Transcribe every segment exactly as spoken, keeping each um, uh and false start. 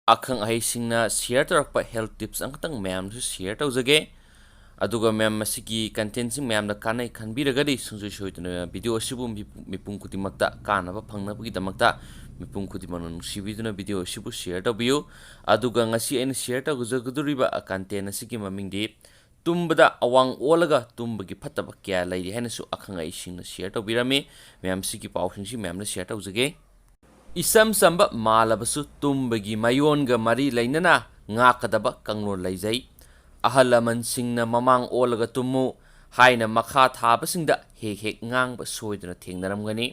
ꯑꯈꯪ ꯑꯍꯩꯁꯤꯡꯅ ꯁꯤꯌꯔ ꯇꯧꯔꯛꯄ health tips ꯑꯃꯈꯛꯇꯪ ꯃꯌꯥꯝꯁꯨ ꯁꯤꯌꯔ ꯇꯧꯖꯒꯦ꯫ ꯑꯗꯨꯒ ꯃꯌꯥꯝ ꯃꯁꯤꯒꯤ ꯀꯟꯇꯦꯟꯁꯤꯡ ꯃꯌꯥꯝꯗ ꯀꯥꯟꯅꯩ ꯈꯟꯕꯤꯔꯒꯗꯤ ꯁꯨꯡꯁꯣꯏ ꯁꯣꯏꯗꯅ ꯚꯤꯗꯤꯑꯣ ꯑꯁꯤꯕꯨ ꯃꯤꯄꯨ-, ꯃꯤꯄꯨꯝ ꯈꯨꯗꯤꯡꯃꯛꯇ ꯀꯥꯟꯅꯕ ꯐꯪꯅꯕꯒꯤꯗꯃꯛꯇ ꯃꯤꯄꯨꯝ ꯈꯨꯗꯤꯡꯃꯛꯅ ꯅꯨꯡꯁꯤꯕꯤꯗꯨꯅ ꯚꯤꯗꯤꯑꯣ ꯑꯁꯤꯕꯨ ꯁꯤꯌꯔ ꯇꯧꯕꯤꯌꯨ꯫ ꯑꯗꯨꯒ ꯉꯁꯤ ꯑꯩꯅ ꯁꯤꯌꯔ ꯇꯧꯖꯒꯗꯧꯔꯤꯕ ꯀꯟꯇꯦꯟ ꯑꯁꯤꯒꯤ ꯃꯃꯤꯡꯗꯤ ꯇꯨꯝꯕꯗ ꯑꯋꯥꯡ ꯑꯣꯜꯂꯒ ꯇꯨꯝꯕꯒꯤ ꯐꯠꯇꯕ ꯀꯌꯥ ꯂꯩꯔꯤ ꯍꯥꯏꯅꯁꯨ ꯑꯈꯪ ꯑꯍꯩꯁꯤꯡꯅ ꯁꯤꯌꯔ ꯇꯧꯕꯤꯔꯝꯃꯤ꯫ ꯃꯌꯥꯝ ꯁꯤꯒꯤ ꯄꯥꯎꯁꯤꯡꯁꯤ ꯃꯌꯥꯝꯅ ꯁꯤꯌꯔ ꯇꯧꯖꯒꯦ꯫ ꯏꯆꯝ ꯆꯝꯕ ꯃꯥꯜꯂꯕꯁꯨ ꯇꯨꯝꯕꯒꯤ ꯃꯌꯣꯟꯒ ꯃꯔꯤ ꯂꯩꯅꯅ ꯉꯥꯛꯀꯗꯕ ꯀꯥꯡꯂꯣꯟ ꯂꯩꯖꯩ꯫ ꯑꯍꯜ ꯂꯃꯟꯁꯤꯡꯅ "ꯃꯃꯥꯡ ꯑꯣꯜꯂꯒ ꯇꯨꯝꯃꯨ" ꯍꯥꯏꯅ ꯃꯈꯥ ꯊꯥꯕꯁꯤꯡꯗ ꯍꯦꯛ ꯍꯦꯛ ꯉꯥꯡꯕ ꯁꯣꯏꯗꯅ ꯊꯦꯡꯅꯔꯝꯒꯅꯤ꯫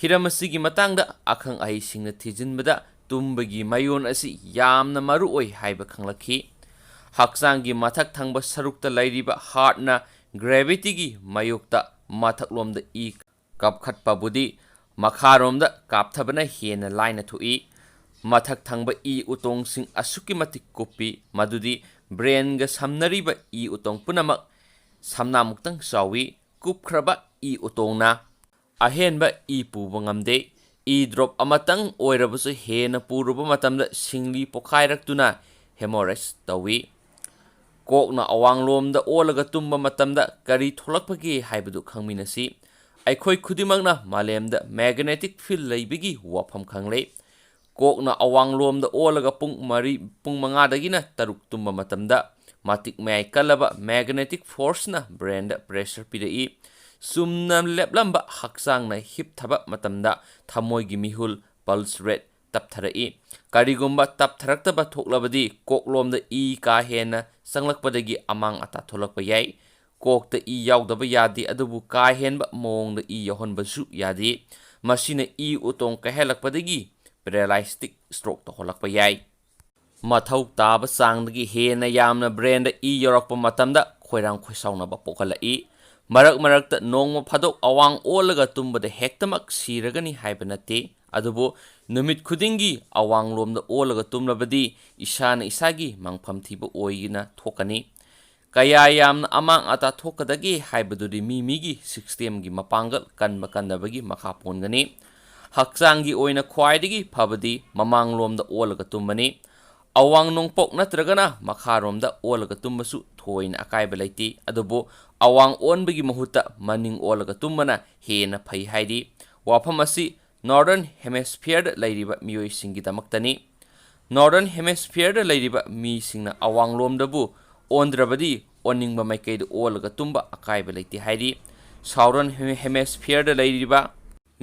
ꯍꯤꯔꯝ ꯑꯁꯤꯒꯤ ꯃꯇꯥꯡꯗ ꯑꯈꯪ ꯑꯍꯩꯁꯤꯡꯅ ꯊꯤꯖꯤꯟꯕꯗ ꯇꯨꯝꯕꯒꯤ ꯃꯌꯣꯟ ꯑꯁꯤ ꯌꯥꯝꯅ ꯃꯔꯨ ꯑꯣꯏ ꯍꯥꯏꯕ ꯈꯪꯂꯛꯈꯤ꯫ ꯍꯛꯆꯥꯡꯒꯤ ꯃꯊꯛ ꯊꯪꯕ ꯁꯔꯨꯛꯇ ꯂꯩꯔꯤꯕ ꯍꯥꯔꯠꯅ ꯒ꯭ꯔꯦꯚꯤꯇꯤꯒꯤ ꯃꯥꯌꯣꯛꯇ ꯃꯊꯛꯂꯣꯝꯗ ꯏ ꯀꯥꯞꯈꯠꯄꯕꯨꯗꯤ ꯃꯈꯥꯔꯣꯝꯗ ꯀꯥꯞꯊꯕꯅ ꯍꯦꯟꯅ ꯂꯥꯏꯅ ꯊꯣꯛꯏ꯫ ꯃꯊꯛ ꯊꯪꯕ ꯏ ꯎꯇꯣꯡꯁꯤꯡ ꯑꯁꯨꯛꯀꯤ ꯃꯇꯤꯛ ꯀꯨꯞꯄꯤ, ꯃꯗꯨꯗꯤ ꯕ꯭ꯔꯦꯟꯒ ꯁꯝꯅꯔꯤꯕ ꯏ ꯎꯇꯣꯡ ꯄꯨꯝꯅꯃꯛ ꯁꯝꯅꯥꯃꯨꯛꯇꯪ ꯆꯥꯎꯏ꯫ ꯀꯨꯞꯈ꯭ꯔꯕ ꯏ ꯎꯇꯣꯡꯅ ꯑꯍꯦꯟꯕ ꯏ ꯄꯨꯕ ꯉꯝꯗꯦ꯫ ꯏ ꯗ꯭ꯔꯣꯞ ꯑꯃꯇꯪ ꯑꯣꯏꯔꯕꯁꯨ ꯍꯦꯟꯅ ꯄꯨꯔꯨꯕ ꯃꯇꯝꯗ ꯁꯤꯡꯂꯤ ꯄꯣꯈꯥꯏꯔꯛꯇꯨꯅ ꯍꯦꯃꯣꯔꯦꯖ ꯇꯧꯏ꯫ ꯀꯣꯛꯅ ꯑꯋꯥꯡꯂꯣꯝꯗ ꯑꯣꯜꯂꯒ ꯇꯨꯝꯕ ꯃꯇꯝꯗ ꯀꯔꯤ ꯊꯣꯛꯂꯛꯄꯒꯦ ꯍꯥꯏꯕꯗꯨ ꯈꯪꯃꯤꯟꯅꯁꯤ꯫ ꯑꯩꯈꯣꯏ ꯈꯨꯗꯤꯡꯃꯛꯅ ꯃꯥꯂꯦꯝꯗ ꯃꯦꯒꯅꯦꯇꯤꯛ ꯐꯤꯜ ꯂꯩꯕꯒꯤ ꯋꯥꯐꯝ ꯈꯪꯂꯦ꯫ ꯀꯣꯛꯅ ꯑꯋꯥꯡꯂꯣꯝꯗ ꯑꯣꯜꯂꯒ ꯄꯨꯡ ꯃꯔꯤ, ꯄꯨꯡ ꯃꯉꯥꯗꯒꯤꯅ ꯇꯔꯨꯛ ꯇꯨꯝꯕ ꯃꯇꯝꯗ ꯃꯇꯤꯛ ꯃꯌꯥꯏ ꯀꯜꯂꯕ ꯃꯦꯒꯅꯦꯇꯤꯛ ꯐꯣꯔꯁꯅ ꯕ꯭ꯔꯦꯟꯗ ꯄ꯭ꯔꯦꯁꯔ ꯄꯤꯔꯛꯏ꯫ ꯆꯨꯝꯅ ꯂꯦꯞꯂꯝꯕ ꯍꯛꯆꯥꯡꯅ ꯍꯤꯞꯊꯕ ꯃꯇꯝꯗ ꯊꯃꯣꯏꯒꯤ ꯃꯤꯍꯨꯜ, ꯄꯜꯁ ꯔꯦꯠ, ꯇꯞꯊꯔꯛꯏ꯫ ꯀꯔꯤꯒꯨꯝꯕ ꯇꯞꯊꯔꯛꯇꯕ ꯊꯣꯛꯂꯕꯗꯤ ꯀꯣꯛꯂꯣꯝꯗ ꯏ ꯀꯥ ꯍꯦꯟꯅ ꯆꯪꯂꯛꯄꯗꯒꯤ ꯑꯃꯥꯡ ꯑꯇꯥ ꯊꯣꯛꯂꯛꯄ ꯌꯥꯏ꯫ ꯀꯣꯛꯇ ꯏ ꯌꯥꯎꯗꯕ ꯌꯥꯗꯦ, ꯑꯗꯨꯕꯨ ꯀꯥ ꯍꯦꯟꯕ ꯃꯑꯣꯡꯗ ꯏ ꯌꯥꯎꯍꯟꯕꯁꯨ ꯌꯥꯗꯦ꯫ ꯃꯁꯤꯅ ꯏ ꯎꯇꯣꯡ ꯀꯥꯏꯍꯜꯂꯛꯄꯗꯒꯤ ꯄꯦꯔꯥꯂꯥꯏꯁꯇꯤꯛ ꯁ꯭ꯇ꯭ꯔꯣꯛ ꯇꯧꯍꯜꯂꯛꯄ ꯌꯥꯏ꯫ ꯃꯊꯧ ꯇꯥꯕ ꯆꯥꯡꯗꯒꯤ ꯍꯦꯟꯅ ꯌꯥꯝꯅ ꯕ꯭ꯔꯦꯟꯗ ꯏ ꯌꯧꯔꯛꯄ ꯃꯇꯝꯗ ꯈꯣꯏꯔꯥꯡ ꯈꯣꯏꯁꯥꯎꯅꯕ ꯄꯣꯛꯍꯜꯂꯛꯏ꯫ ꯃꯔꯛ ꯃꯔꯛꯇ ꯅꯣꯡꯃ ꯐꯥꯗꯣꯛ ꯑꯋꯥꯡ ꯑꯣꯜꯂꯒ ꯇꯨꯝꯕꯗ ꯍꯦꯛꯇꯃꯛ ꯁꯤꯔꯒꯅꯤ ꯍꯥꯏꯕ ꯅꯠꯇꯦ, ꯑꯗꯨꯕꯨ ꯅꯨꯃꯤꯠ ꯈꯨꯗꯤꯡꯒꯤ ꯑꯋꯥꯡꯂꯣꯝꯗ ꯑꯣꯜꯂꯒ ꯇꯨꯝꯂꯕꯗꯤ ꯏꯁꯥꯅ ꯏꯁꯥꯒꯤ ꯃꯪꯐꯝ ꯊꯤꯕ ꯑꯣꯏꯅ ꯊꯣꯛꯀꯅꯤ꯫ ꯀꯌꯥ ꯌꯥꯝꯅ ꯑꯃꯥꯡ ꯑꯇꯥ ꯊꯣꯛꯀꯗꯒꯦ ꯍꯥꯏꯕꯗꯨꯗꯤ ꯃꯤ ꯃꯤꯒꯤ ꯁꯤꯁꯇꯦꯝꯒꯤ ꯃꯄꯥꯡꯒꯜ ꯀꯟꯕ ꯀꯟꯗꯕꯒꯤ ꯃꯈꯥ ꯄꯣꯟꯒꯅꯤ꯫ ꯍꯛꯆꯥꯡꯒꯤ ꯑꯣꯏꯅ ꯈ꯭ꯋꯥꯏꯗꯒꯤ ꯐꯕꯗꯤ ꯃꯃꯥꯡꯂꯣꯝꯗ ꯑꯣꯜꯂꯒ ꯇꯨꯝꯕꯅꯤ꯫ ꯑꯋꯥꯡ ꯅꯣꯡꯄꯣꯛ ꯅꯠꯇ꯭ꯔꯒꯅ ꯃꯈꯥꯔꯣꯝꯗ ꯑꯣꯜꯂꯒ ꯇꯨꯝꯕꯁꯨ ꯊꯣꯏꯅ ꯑꯀꯥꯏꯕ ꯂꯩꯇꯦ, ꯑꯗꯨꯕꯨ ꯑꯋꯥꯡ ꯑꯣꯟꯕꯒꯤ ꯃꯍꯨꯠꯇ ꯃꯅꯤꯡ ꯑꯣꯜꯂꯒ ꯇꯨꯝꯕꯅ ꯍꯦꯟꯅ ꯐꯩ ꯍꯥꯏꯔꯤ꯫ ꯋꯥꯐꯝ ꯑꯁꯤ Northern Hemisphereꯗ ꯂꯩꯔꯤꯕ ꯃꯤꯑꯣꯏꯁꯤꯡꯒꯤꯗꯃꯛꯇꯅꯤ꯫ Northern Hemisphereꯗ ꯂꯩꯔꯤꯕ ꯃꯤꯁꯤꯡꯅ ꯑꯋꯥꯡꯂꯣꯝꯗꯕꯨ ꯑꯣꯟꯗ꯭ꯔꯕꯗꯤ ꯑꯣꯟꯅꯤꯡꯕ ꯃꯥꯏꯀꯩꯗ ꯑꯣꯜꯂꯒ ꯇꯨꯝꯕ ꯑꯀꯥꯏꯕ ꯂꯩꯇꯦ ꯍꯥꯏꯔꯤ꯫ Southern Hemisphereꯗ ꯂꯩꯔꯤꯕ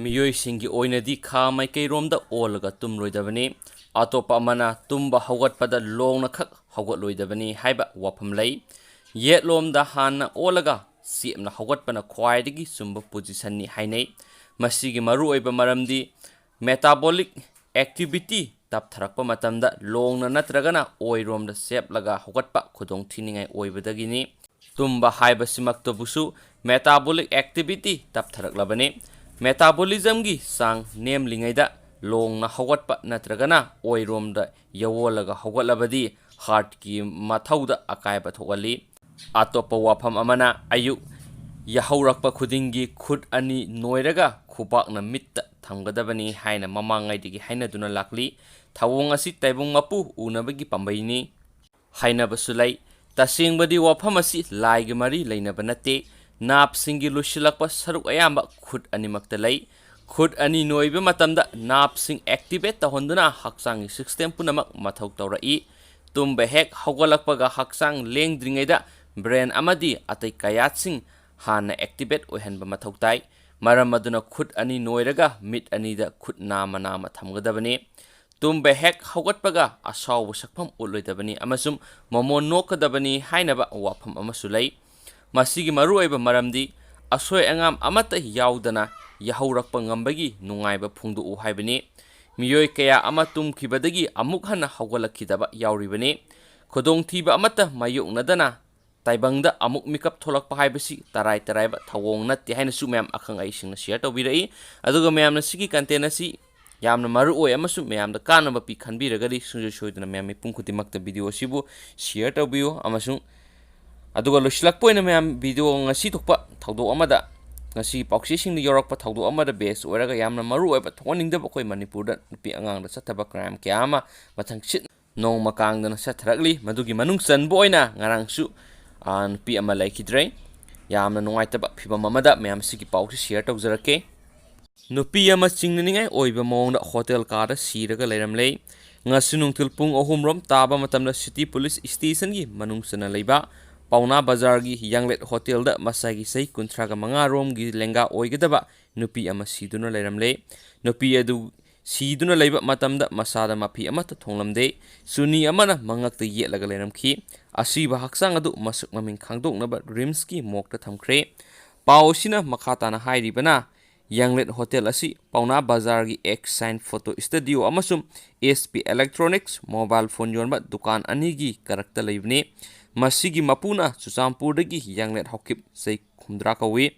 ꯃꯤꯑꯣꯏꯁꯤꯡꯒꯤ ꯑꯣꯏꯅꯗꯤ ꯈꯥ ꯃꯥꯏꯀꯩꯔꯣꯝꯗ ꯑꯣꯜꯂꯒ ꯇꯨꯝꯂꯣꯏꯗꯕꯅꯤ꯫ ꯑꯇꯣꯞꯄ ꯑꯃꯅ ꯇꯨꯝꯕ ꯍꯧꯒꯠꯄꯗ ꯂꯣꯡꯅ ꯈꯛ ꯍꯧꯒꯠꯂꯣꯏꯗꯕꯅꯤ ꯍꯥꯏꯕ ꯋꯥꯐꯝ ꯂꯩ꯫ ꯌꯦꯠꯂꯣꯝꯗ ꯍꯥꯟꯅ ꯑꯣꯜꯂꯒ ꯆꯦꯞꯅ ꯍꯧꯒꯠꯄꯅ ꯈ꯭ꯋꯥꯏꯗꯒꯤ ꯆꯨꯝꯕ ꯄꯣꯖꯤꯁꯟꯅꯤ ꯍꯥꯏꯅꯩ꯫ ꯃꯁꯤꯒꯤ ꯃꯔꯨꯑꯣꯏꯕ ꯃꯔꯝꯗꯤ metabolic activity ꯇꯞꯊꯔꯛꯄ ꯃꯇꯝꯗ ꯂꯣꯡꯅ ꯅꯠꯇ꯭ꯔꯒꯅ ꯑꯣꯏꯔꯣꯝꯗ ꯆꯦꯞꯂꯒ ꯍꯧꯒꯠꯄ ꯈꯨꯗꯣꯡꯊꯤꯅꯤꯡꯉꯥꯏ ꯑꯣꯏꯕꯗꯒꯤꯅꯤ꯫ ꯇꯨꯝꯕ ꯍꯥꯏꯕꯁꯤꯃꯛꯇꯕꯨꯁꯨ metabolic activity ꯇꯞꯊꯔꯛꯂꯕꯅꯤ꯫ Metabolismꯒꯤ ꯆꯥꯡ ꯅꯦꯝꯂꯤꯉꯩꯗ ꯂꯣꯡꯅ ꯍꯧꯒꯠꯄ ꯅꯠꯇ꯭ꯔꯒꯅ ꯑꯣꯏꯔꯣꯝꯗ ꯌꯧꯋꯣꯜꯂꯒ ꯍꯧꯒꯠꯂꯕꯗꯤ heartꯀꯤ ꯃꯊꯧꯗ ꯑꯀꯥꯏꯕ ꯊꯣꯛꯍꯜꯂꯤ꯫ ꯑꯇꯣꯞꯄ ꯋꯥꯐꯝ ꯑꯃꯅ ꯑꯌꯨꯛ ꯌꯥꯍꯧꯔꯛꯄ ꯈꯨꯗꯤꯡꯒꯤ ꯈꯨꯠ ꯑꯅꯤ ꯅꯣꯏꯔꯒ ꯈꯨꯕꯥꯛꯅ ꯃꯤꯠꯇ ꯊꯝꯒꯗꯕꯅꯤ ꯍꯥꯏꯅ ꯃꯃꯥꯡꯉꯩꯗꯒꯤ ꯍꯥꯏꯅꯗꯨꯅ ꯂꯥꯛꯂꯤ꯫ ꯊꯧꯑꯣꯡ ꯑꯁꯤ ꯇꯥꯏꯕꯪ ꯃꯄꯨ ꯎꯅꯕꯒꯤ ꯄꯥꯝꯕꯩꯅꯤ ꯍꯥꯏꯅꯕꯁꯨ ꯂꯩ꯫ ꯇꯁꯦꯡꯕꯗꯤ ꯋꯥꯐꯝ ꯑꯁꯤ ꯂꯥꯏꯒ ꯃꯔꯤ ꯂꯩꯅꯕ ꯅꯠꯇꯦ꯫ Nerveꯁꯤꯡꯒꯤ ꯂꯣꯏꯁꯤꯜꯂꯛꯄ ꯁꯔꯨꯛ ꯑꯌꯥꯝꯕ ꯈꯨꯠ ꯑꯅꯤꯃꯛꯇ ꯂꯩ꯫ ꯈꯨꯠ ꯑꯅꯤ ꯅꯣꯏꯕ ꯃꯇꯝꯗ nerveꯁꯤꯡ activate ꯇꯧꯍꯟꯗꯨꯅ ꯍꯛꯆꯥꯡꯒꯤ system ꯄꯨꯝꯅꯃꯛ ꯃꯊꯧ ꯇꯧꯔꯛꯏ꯫ ꯇꯨꯝꯕ ꯍꯦꯛ ꯍꯧꯒꯠꯂꯛꯄꯒ ꯍꯛꯆꯥꯡ ꯂꯦꯡꯗ꯭ꯔꯤꯉꯩꯗ brain ꯑꯃꯗꯤ ꯑꯇꯩ ꯀꯌꯥꯠꯁꯤꯡ ꯍꯥꯟꯅ activate ꯑꯣꯏꯍꯟꯕ ꯃꯊꯧ ꯇꯥꯏ꯫ ꯃꯔꯝ ꯑꯗꯨꯅ ꯈꯨꯠ ꯑꯅꯤ ꯅꯣꯏꯔꯒ ꯃꯤꯠ ꯑꯅꯤꯗ ꯈꯨꯠ ꯅꯥꯝꯃ ꯅꯥꯝꯃ ꯊꯝꯒꯗꯕꯅꯤ꯫ ꯇꯨꯝꯕ ꯍꯦꯛ ꯍꯧꯒꯠꯄꯒ ꯑꯁꯥꯎꯕ ꯁꯛꯐꯝ ꯎꯠꯂꯣꯏꯗꯕꯅꯤ ꯑꯃꯁꯨꯡ ꯃꯃꯣꯟ ꯅꯣꯛꯀꯗꯕꯅꯤ ꯍꯥꯏꯅꯕ ꯋꯥꯐꯝ ꯑꯃꯁꯨ ꯂꯩ꯫ ꯃꯁꯤꯒꯤ ꯃꯔꯨꯑꯣꯏꯕ ꯃꯔꯝꯗꯤ ꯑꯁꯣꯏ ꯑꯉꯥꯝ ꯑꯃꯠꯇ ꯌꯥꯎꯗꯅ ꯌꯥꯍꯧꯔꯛꯄ ꯉꯝꯕꯒꯤ ꯅꯨꯡꯉꯥꯏꯕ ꯐꯣꯡꯗꯣꯛꯎ ꯍꯥꯏꯕꯅꯤ꯫ ꯃꯤꯑꯣꯏ ꯀꯌꯥ ꯑꯃ ꯇꯨꯝꯈꯤꯕꯗꯒꯤ ꯑꯃꯨꯛ ꯍꯟꯅ ꯍꯧꯒꯠꯂꯛꯈꯤꯗꯕ ꯌꯥꯎꯔꯤꯕꯅꯤ꯫ ꯈꯨꯗꯣꯡꯊꯤꯕ ꯑꯃꯠꯇ ꯃꯥꯌꯣꯛꯅꯗꯅ ꯇꯥꯏꯕꯪꯗ ꯑꯃꯨꯛ ꯃꯤꯀꯞ ꯊꯣꯛꯂꯛꯄ ꯍꯥꯏꯕꯁꯤ ꯇꯔꯥꯏ ꯇꯔꯥꯏꯕ ꯊꯧꯑꯣꯡ ꯅꯠꯇꯦ ꯍꯥꯏꯅꯁꯨ ꯃꯌꯥꯝ ꯑꯈꯪ ꯑꯍꯩꯁꯤꯡꯅ share ꯇꯧꯕꯤꯔꯛꯏ꯫ ꯑꯗꯨꯒ ꯃꯌꯥꯝꯅ ꯁꯤꯒꯤ content ꯑꯁꯤ ꯌꯥꯝꯅ ꯃꯔꯨ ꯑꯣꯏ ꯑꯃꯁꯨꯡ ꯃꯌꯥꯝꯗ ꯀꯥꯟꯅꯕ ꯄꯤ ꯈꯟꯕꯤꯔꯒꯗꯤ ꯁꯨꯡꯁꯣꯏ ꯁꯣꯏꯗꯅ ꯃꯌꯥꯝ ꯃꯤꯄꯨꯝ ꯈꯨꯗꯤꯡꯃꯛꯇ video ꯑꯁꯤꯕꯨ share ꯇꯧꯕꯤꯌꯨ꯫ ꯑꯃꯁꯨꯡ ꯑꯗꯨꯒ ꯂꯣꯏꯁꯤꯜꯂꯛꯄ ꯑꯣꯏꯅ ꯃꯌꯥꯝ video ꯉꯁꯤ ꯊꯣꯛꯄ ꯊꯧꯗꯣꯛ ꯑꯃꯗ ꯉꯁꯤꯒꯤ ꯄꯥꯎꯆꯦꯁꯤꯡꯗ ꯌꯧꯔꯛꯄ ꯊꯧꯗꯣꯛ ꯑꯃꯗ ꯕꯦꯁ ꯑꯣꯏꯔꯒ ꯌꯥꯝꯅ ꯃꯔꯨ ꯑꯣꯏꯕ ꯊꯣꯛꯍꯟꯅꯤꯡꯗꯕ ꯑꯩꯈꯣꯏ ꯃꯅꯤꯄꯨꯔꯗ ꯅꯨꯄꯤ ꯑꯉꯥꯡꯗ ꯆꯠꯊꯕ ꯀ꯭ꯔꯥꯏꯝ ꯀꯌꯥ ꯑꯃ ꯃꯊꯪꯁꯤꯠ ꯅꯣꯡꯃ ꯀꯥꯡꯗꯅ ꯆꯠꯊꯔꯛꯂꯤ꯫ ꯃꯗꯨꯒꯤ ꯃꯅꯨꯡ ꯆꯟꯕ ꯑꯣꯏꯅ ꯉꯔꯥꯡꯁꯨ, ꯑ, ꯅꯨꯄꯤ ꯑꯃ ꯂꯩꯈꯤꯗ꯭ꯔꯦ꯫ ꯌꯥꯝꯅ ꯅꯨꯡꯉꯥꯏꯇꯕ ꯐꯤꯕꯝ ꯑꯃꯗ ꯃꯌꯥꯝꯁꯤꯒꯤ ꯄꯥꯎꯁꯤ ꯁꯤꯌꯔ ꯇꯧꯖꯔꯛꯀꯦ꯫ ꯅꯨꯄꯤ ꯑꯃ ꯆꯤꯡꯅꯅꯤꯡꯉꯥꯏ ꯑꯣꯏꯕ ꯃꯑꯣꯡꯗ ꯍꯣꯇꯦꯜ ꯀꯥꯗ ꯁꯤꯔꯒ ꯂꯩꯔꯝꯂꯦ꯫ ꯉꯁꯤ ꯅꯨꯡꯊꯤꯜ ꯄꯨꯡ ꯑꯍꯨꯝ ꯔꯣꯝ ꯇꯥꯕ ꯃꯇꯝꯗ ꯁꯤꯇꯤ ꯄꯨꯂꯤꯁ ꯁ꯭ꯇꯦꯁꯟꯒꯤ ꯃꯅꯨꯡ ꯆꯟꯅ ꯂꯩꯕ ꯄꯥꯎꯅꯥ ꯕꯖꯥꯔꯒꯤ ꯌꯪꯂꯦꯠ ꯍꯣꯇꯦꯜꯗ ꯃꯁꯥꯒꯤ ꯆꯍꯤ ꯀꯨꯟꯊ꯭ꯔꯥꯒ ꯃꯉꯥ ꯔꯣꯝꯒꯤ ꯂꯦꯡꯒꯥ ꯑꯣꯏꯒꯗꯕ ꯅꯨꯄꯤ ꯑꯃ ꯁꯤꯗꯨꯅ ꯂꯩꯔꯝꯂꯦ꯫ ꯅꯨꯄꯤ ꯑꯗꯨ ꯁꯤꯗꯨꯅ ꯂꯩꯕ ꯃꯇꯝꯗ ꯃꯁꯥꯗ ꯃꯐꯤ ꯑꯃꯠꯇ ꯊꯣꯡꯂꯝꯗꯦ꯫ ꯆꯨꯅꯤ ꯑꯃꯅ ꯃꯉꯛꯇ ꯌꯦꯠꯂꯒ ꯂꯩꯔꯝꯈꯤ꯫ ꯑꯁꯤꯕ ꯍꯛꯆꯥꯡ ꯑꯗꯨ ꯃꯁꯛ ꯃꯃꯤꯡ ꯈꯪꯗꯣꯛꯅꯕ ꯔꯤꯝꯁꯀꯤ ꯃꯣꯔꯒꯇ ꯊꯝꯈ꯭ꯔꯦ꯫ ꯄꯥꯎ ꯑꯁꯤꯅ ꯃꯈꯥ ꯇꯥꯅ ꯍꯥꯏꯔꯤꯕꯅ, ꯌꯪꯂꯦꯠ ꯍꯣꯇꯦꯜ ꯑꯁꯤ ꯄꯥꯎꯅꯥ ꯕꯖꯥꯔꯒꯤ ꯑꯦꯛꯁ ꯁꯥꯏꯟ ꯐꯣꯇꯣ ꯁ꯭ꯇꯨꯗꯤꯑꯣ ꯑꯃꯁꯨꯡ S P electronics mobile phone ꯌꯣꯟꯕ ꯗꯨꯀꯥꯟ ꯑꯅꯤꯒꯤ ꯀꯔꯛꯇ ꯂꯩꯕꯅꯤ꯫ ꯃꯁꯤꯒꯤ ꯃꯄꯨꯅ ꯆꯨꯔꯆꯥꯟꯄꯨꯔꯗꯒꯤ ꯌꯪꯂꯦꯠ ꯍꯥꯎꯀꯤꯞ, ꯆꯍꯤ ꯍꯨꯝꯗ꯭ꯔꯥ ꯀꯧꯏ꯫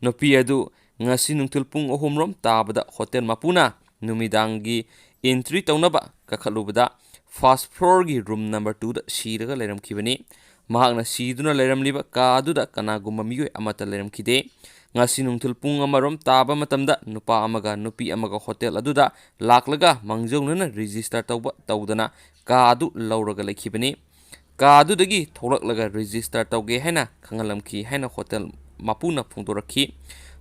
ꯅꯨꯄꯤ ꯑꯗꯨ ꯉꯁꯤ ꯅꯨꯡꯊꯤꯜ ꯄꯨꯡ ꯑꯍꯨꯝ ꯔꯣꯝ ꯇꯥꯕꯗ ꯍꯣꯇꯦꯜ ꯃꯄꯨꯅ ꯅꯨꯃꯤꯗꯥꯡꯒꯤ ꯑꯦꯟꯇ꯭ꯔꯤ ꯇꯧꯅꯕ ꯀꯥꯈꯠꯂꯨꯕꯗ ꯐꯥꯔꯁ ꯐ꯭ꯂꯣꯔꯒꯤ ꯔꯨꯝ ꯅꯝꯕꯔ ꯇꯨꯗ ꯁꯤꯔꯒ ꯂꯩꯔꯝꯈꯤꯕꯅꯤ꯫ ꯃꯍꯥꯛꯅ ꯁꯤꯗꯨꯅ ꯂꯩꯔꯝꯂꯤꯕ ꯀꯥ ꯑꯗꯨꯗ ꯀꯅꯥꯒꯨꯝꯕ ꯃꯤꯑꯣꯏ ꯑꯃꯠꯇ ꯂꯩꯔꯝꯈꯤꯗꯦ꯫ ꯉꯁꯤ ꯅꯨꯡꯊꯤꯜ ꯄꯨꯡ ꯑꯃ ꯔꯣꯝ ꯇꯥꯕ ꯃꯇꯝꯗ ꯅꯨꯄꯥ ꯑꯃꯒ ꯅꯨꯄꯤ ꯑꯃꯒ ꯍꯣꯇꯦꯜ ꯑꯗꯨꯗ ꯂꯥꯛꯂꯒ ꯃꯥꯡꯖꯧꯅꯅ ꯔꯦꯖꯤꯁꯇꯔ ꯇꯧꯕ ꯇꯧꯗꯅ ꯀꯥ ꯑꯗꯨ ꯂꯧꯔꯒ ꯂꯩꯈꯤꯕꯅꯤ꯫ ꯀꯥ ꯑꯗꯨꯗꯒꯤ ꯊꯣꯛꯂꯛꯂꯒ ꯔꯦꯖꯤꯁꯇꯔ ꯇꯧꯒꯦ ꯍꯥꯏꯅ ꯈꯪꯍꯜꯂꯝꯈꯤ ꯍꯥꯏꯅ ꯍꯣꯇꯦꯜ ꯃꯄꯨꯅ ꯐꯣꯡꯗꯣꯔꯛꯈꯤ꯫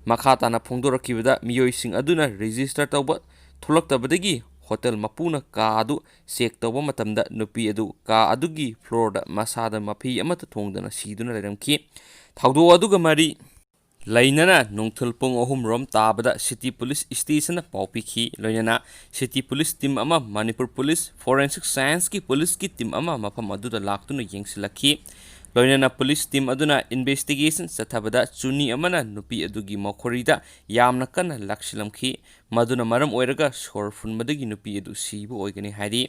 ꯃꯈꯥ ꯇꯥꯅ ꯐꯣꯡꯗꯣꯔꯛꯈꯤꯕꯗ, ꯃꯤꯑꯣꯏꯁꯤꯡ ꯑꯗꯨꯅ ꯔꯦꯖꯤꯁꯇꯔ ꯇꯧꯕ ꯊꯣꯛꯂꯛꯇꯕꯗꯒꯤ ꯍꯣꯇꯦꯜ ꯃꯄꯨꯅ ꯀꯥ ꯑꯗꯨ ꯆꯦꯛ ꯇꯧꯕ ꯃꯇꯝꯗ ꯅꯨꯄꯤ ꯑꯗꯨ ꯀꯥ ꯑꯗꯨꯒꯤ ꯐ꯭ꯂꯣꯔꯗ ꯃꯁꯥꯗ ꯃꯐꯤ ꯑꯃꯠꯇ ꯊꯣꯡꯗꯅ ꯁꯤꯗꯨꯅ ꯂꯩꯔꯝꯈꯤ꯫ ꯊꯧꯗꯣꯛ ꯑꯗꯨꯒ ꯃꯔꯤ ꯂꯩꯅꯅ ꯅꯨꯡꯊꯤꯜ ꯄꯨꯡ ꯑꯍꯨꯝ ꯔꯣꯝ ꯇꯥꯕꯗ ꯁꯤꯇꯤ ꯄꯨꯂꯤꯁ ꯁ꯭ꯇꯦꯁꯟꯅ ꯄꯥꯎ ꯄꯤꯈꯤ꯫ ꯂꯣꯏꯅꯅ ꯁꯤꯇꯤ ꯄꯨꯂꯤꯁ ꯇꯤꯝ ꯑꯃ, ꯃꯅꯤꯄꯨꯔ ꯄꯨꯂꯤꯁ, ꯐꯣꯔꯦꯟꯁꯤꯛ ꯁꯥꯏꯟꯁꯀꯤ ꯄꯨꯂꯤꯁꯀꯤ ꯇꯤꯝ ꯑꯃ ꯃꯐꯝ ꯑꯗꯨꯗ ꯂꯥꯛꯇꯨꯅ ꯌꯦꯡꯁꯤꯜꯂꯛꯈꯤ꯫ ꯂꯣꯏꯅꯅ ꯄꯨꯂꯤꯁ ꯇꯤꯝ ꯑꯗꯨꯅ ꯏꯟꯚꯦꯁꯇꯤꯒꯦꯁꯟ ꯆꯠꯊꯕꯗ ꯆꯨꯅꯤ ꯑꯃꯅ ꯅꯨꯄꯤ ꯑꯗꯨꯒꯤ ꯃꯈꯣꯔꯤꯗ ꯌꯥꯝꯅ ꯀꯟꯅ ꯂꯥꯛꯁꯤꯜꯂꯝꯈꯤ꯫ ꯃꯗꯨꯅ ꯃꯔꯝ ꯑꯣꯏꯔꯒ ꯁꯣꯔ ꯐꯨꯟꯕꯗꯒꯤ ꯅꯨꯄꯤ ꯑꯗꯨ ꯁꯤꯕ ꯑꯣꯏꯒꯅꯤ ꯍꯥꯏꯔꯤ꯫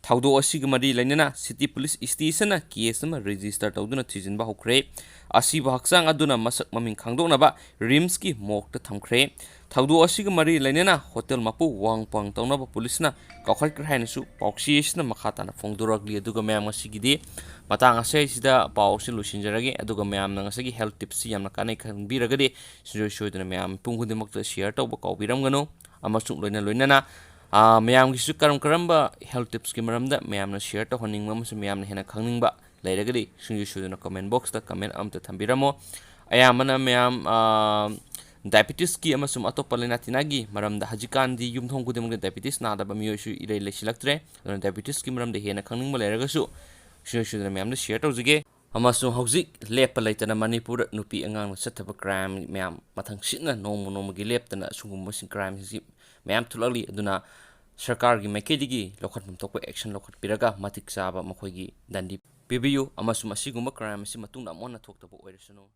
ꯊꯧꯗꯣꯛ ꯑꯁꯤꯒ ꯃꯔꯤ ꯂꯩꯅꯅ city police station ꯅ case ꯑꯃ register ꯇꯧꯗꯨꯅ ꯊꯤꯖꯤꯟꯕ ꯍꯧꯈ꯭ꯔꯦ꯫ ꯑꯁꯤꯕ ꯍꯛꯆꯥꯡ ꯑꯗꯨꯅ ꯃꯁꯛ ꯃꯃꯤꯡ ꯈꯪꯗꯣꯛꯅꯕ RIMS ꯀꯤ morgue ꯇ ꯊꯝꯈ꯭ꯔꯦ꯫ ꯊꯧꯗꯣꯛ ꯑꯁꯤꯒ ꯃꯔꯤ ꯂꯩꯅꯅ hotel ꯃꯄꯨ ꯋꯥꯡ ꯄꯥꯡ ꯇꯧꯅꯕ police ꯅ ꯀꯥꯎꯈꯠꯈ꯭ꯔꯦ ꯍꯥꯏꯅꯁꯨ ꯄꯥꯎꯆꯦ ꯑꯁꯤꯅ ꯃꯈꯥ ꯇꯥꯅ ꯐꯣꯡꯗꯣꯔꯛꯂꯤ꯫ ꯑꯗꯨꯒ ꯃꯌꯥꯝ, ꯉꯁꯤꯒꯤꯗꯤ ꯃꯇꯥꯡ ꯑꯁꯤꯗ ꯄꯥꯎ ꯑꯁꯤ ꯂꯣꯏꯁꯤꯟꯖꯔꯒꯦ꯫ ꯑꯗꯨꯒ ꯃꯌꯥꯝꯅ ꯉꯁꯥꯏꯒꯤ health tips ꯁꯤ ꯌꯥꯝꯅ ꯀꯥꯟꯅꯩ ꯈꯟꯕꯤꯔꯒꯗꯤ ꯁꯨꯡꯁꯣꯏ ꯁꯣꯏꯗꯅ ꯃꯌꯥꯝ ꯃꯤꯄꯨꯝ ꯈꯨꯗꯤꯡꯃꯛꯇ share ꯇꯧꯕ ꯀꯥꯎꯕꯤꯔꯝꯒꯅꯨ꯫ ꯑꯃꯁꯨꯡ ꯂꯣꯏꯅ ꯂꯣꯏꯅꯅ, ꯑꯥ, ꯃꯌꯥꯝꯒꯤꯁꯨ ꯀꯔꯝ ꯀꯔꯝꯕ health tips ꯀꯤ ꯃꯔꯝꯗ ꯃꯌꯥꯝꯅ share ꯇꯧꯍꯟꯅꯤꯡꯕ ꯑꯃꯁꯨꯡ ꯃꯌꯥꯝꯅ ꯍꯦꯟꯅ ꯈꯪꯅꯤꯡꯕ ꯂꯩꯔꯒꯗꯤ ꯁꯨꯡꯁꯣꯏ ꯁꯣꯏꯗꯅ comment box ꯇ comment ꯑꯃꯇ ꯊꯝꯕꯤꯔꯝꯃꯣ꯫ ꯑꯌꯥꯝꯕꯅ ꯃꯌꯥꯝ, ꯑꯥ, diabetes ꯀꯤ ꯑꯃꯁꯨꯡ ꯑꯇꯣꯞꯄ ꯂꯥꯏꯅꯥ ꯇꯤꯟꯅꯥꯒꯤ ꯃꯔꯝꯗ, ꯍꯧꯖꯤꯛꯀꯥꯟꯗꯤ ꯌꯨꯝꯊꯣꯡ ꯈꯨꯗꯤꯡꯃꯛꯇ diabetes ꯅꯥꯗꯕ ꯃꯤꯑꯣꯏꯁꯨ ꯏꯔꯩ ꯂꯩꯁꯤꯜꯂꯛꯇ꯭ꯔꯦ꯫ ꯑꯗꯨꯅ diabetes ꯀꯤ ꯃꯔꯝꯗ ꯍꯦꯟꯅ ꯈꯪꯅꯤꯡꯕ ꯂꯩꯔꯒꯁꯨ ꯁꯨꯡꯁꯣꯏ ꯁꯣꯏꯗꯅ ꯃꯌꯥꯝꯗ share ꯇꯧꯖꯒꯦ꯫ ꯑꯃꯁꯨꯡ ꯍꯧꯖꯤꯛ ꯂꯦꯞꯄ ꯂꯩꯇꯅ ꯃꯅꯤꯄꯨꯔꯗ ꯅꯨꯄꯤ ꯑꯉꯥꯡꯅ ꯆꯠꯊꯕ crime ꯃꯌꯥꯝ ꯃꯊꯪꯁꯤꯠꯅ ꯅꯣꯡꯃ ꯅꯣꯡꯃꯒꯤ ꯂꯦꯞꯇꯅ ꯑꯁꯤꯒꯨꯝꯕꯁꯤꯡ crime ꯁꯤ ꯃꯌꯥꯝ ꯊꯣꯛꯂꯛꯂꯤ꯫ ꯑꯗꯨꯅ ꯁꯔꯀꯥꯔꯒꯤ ꯃꯥꯏꯀꯩꯗꯒꯤ ꯂꯧꯈꯠꯐꯝ ꯊꯣꯛꯄ action ꯂꯧꯈꯠꯄꯤꯔꯒ ꯃꯇꯤꯛ ꯆꯥꯕ ꯃꯈꯣꯏꯒꯤ ꯗꯟꯗꯤ ꯄꯤꯕꯤꯌꯨ, ꯑꯃꯁꯨꯡ ꯑꯁꯤꯒꯨꯝꯕ crime ꯑꯁꯤ ꯃꯇꯨꯡꯗ ꯑꯃꯨꯛ ꯍꯟꯅ ꯊꯣꯛꯇꯕ ꯑꯣꯏꯔꯁꯅꯨ꯫